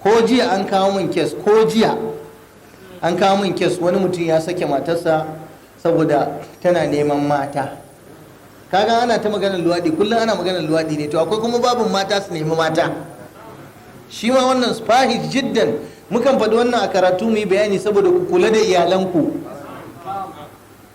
Ko jiya an kawo min case, ko jiya an kawo min case, wani mutum ya sake matarsa saboda tana neman mata. Kaga ana ta maganar luwaɗi, kullum ana maganar luwaɗi ne. To, akwai kuma babin mata su nemi mata. Shi ma wannan fahish jiddan. Mukan faɗi wannan a karatu, mu yi bayani saboda ku kula da iyalanku.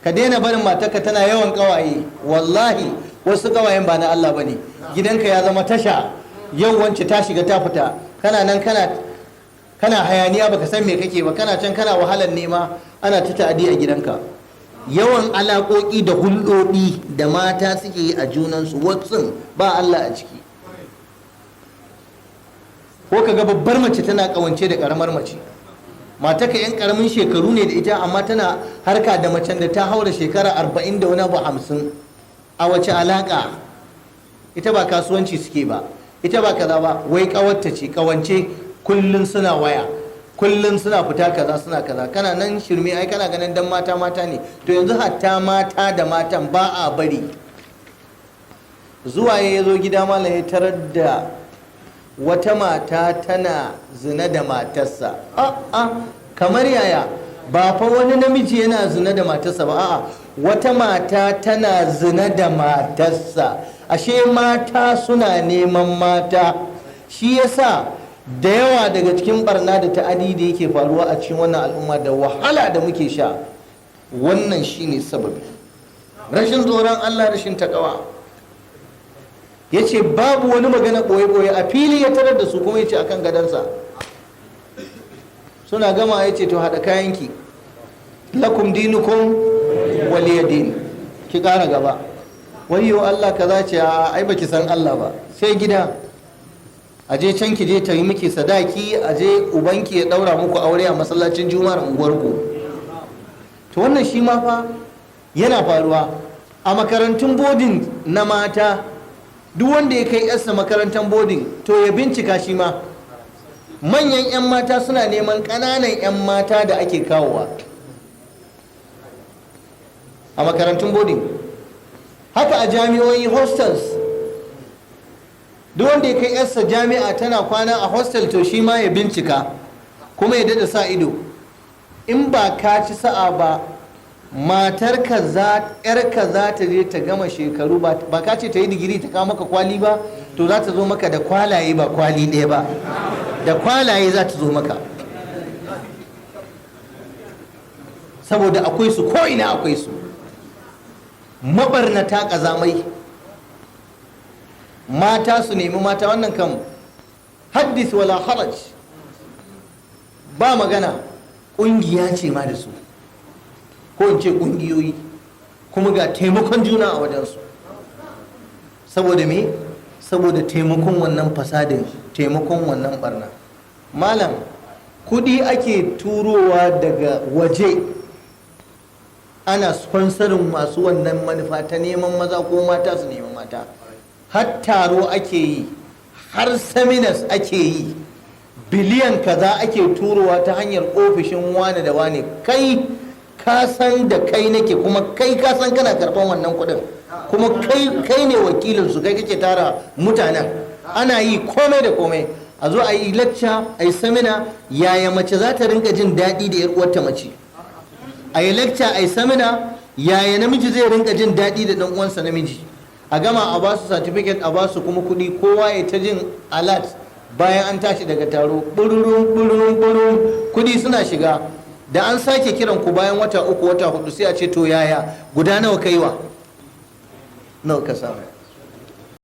Ka daina barin matarka tana yawan ƙawaye. Wallahi wasu ƙawayen ba na Allah bane. Gidanka ya zama tasha. Yau wance ta shiga ta fita, kana nan kana hayaniya, baka san me kake ba. Kana can kana wahalar nema, ana ta ta'adi a gidanka. Yawan alaƙoƙi da hulɗoɗi da mata suke yi a junansu, wasu ba Allah a ciki. Ko ka ga babbar mace tana ƙawance da ƙaramar mace. Mata ka yan ƙaramin shekaru ne da ita, amma tana harka da macen da ta haura shekara 40 da wani abu, 50. A wace alaƙa? Ita ba kasuwanci suke ba, ita ba kaza ba, wai ƙawarta ce, ƙawance. Kullum suna waya, kullum suna fita kaza, suna kaza. Kana nan shirme. Ai kana ganin dan mata mata ne. To, yanzu hatta mata da matan ba a bari. Zuwa ya zo gida, malam, ya tarar da wata mata tana zina da matarsa. A kamar yaya? Ba fa wani namiji yana zina da matarsa ba, a'a, wata mata tana zina da matarsa. Ashe mata suna neman mata. Shi yasa da yawa daga cikin barna da ta'adi da yake faruwa a cikin wannan al'umma da wahala da muke sha, wannan shine sababi: rashin tsoron Allah, rashin takawa. Ya ce babu wani magana ɓoye-ɓoye, a fili ya tarar da su. Kuma ya ce akan gadansa suna gama. Ya ce, "To, haɗa kayanki, lakum dinukum waliya din, ki ƙara gaba." "Wayyo Allah, kaza." Ce, "Ai baki san Allah ba. Sai gida, a je can ki je ta yi miki sadaki, a je ubanki ya daura muku aure a masallacin Juma'ar unguwarku." To, wannan shi ma fa yana faruwa a makarantun boarding na mata. Duk wanda ya kai yarsa makarantar boarding, to ya bincika shi ma. Manyan 'yan mata suna neman ƙananan 'yan mata da ake kawowa a makarantun boarding. Haka a jami'o'i, hostels. Duk wanda ya kai yarsa jami'a tana kwana a hostel, to shi ma ya bincika kuma ya dada sa ido. In ba ka ci sa'a ba, matarka za, yarka za ta je ta gama shekaru, ba ka ce ta yi digiri ta kawo maka kwali ba, to za ta zo maka da kwalaye, ba kwali ɗaya ba, da kwalaye za ta zo maka, saboda akwai su ko'ina, akwai su, mabarnata, ƙazamai. Mata su nemi mata, wannan kam haddis wala haraj, ba magana. Ƙungiya ce ma da su, ko in ce ƙungiyoyi, kuma ga taimakon juna a wajensu. Saboda me? Saboda taimakon wannan fasadin, taimakon wannan barna. Malam, kudi ake turowa daga waje, ana sponsoring masu wannan manufa ta neman maza ko mata su neman mata. Har taro ake yi, har seminars ake yi, biliyan kaza ake turowa ta hanyar ofishin wane da wane. Kai ka san da kai nake, kuma kai ka san kana karban wannan kuɗin, kuma kai ne wakilinsu, kai kake tara mutanen, ana yi komai da komai. A zo a yi lecture, a yi seminar, yaya mace za ta rinka jin daɗi da 'yar uwarta mace. A yi lecture, a yi seminar, yaya namiji zai rinka jin daɗi da ɗan uwansa namiji. A gama, a ba su certificate, a ba su kuma kuɗi, kowa ya ta jin alert. Bayan an tashi daga taro, ɓururun ɓururun ɓururun, kuɗi suna shiga. Da an sake kiran ku bayan wata 3, wata 4, sai a ce, "To, yaya? Guda nawa kaiwa? Nawa ka samu?"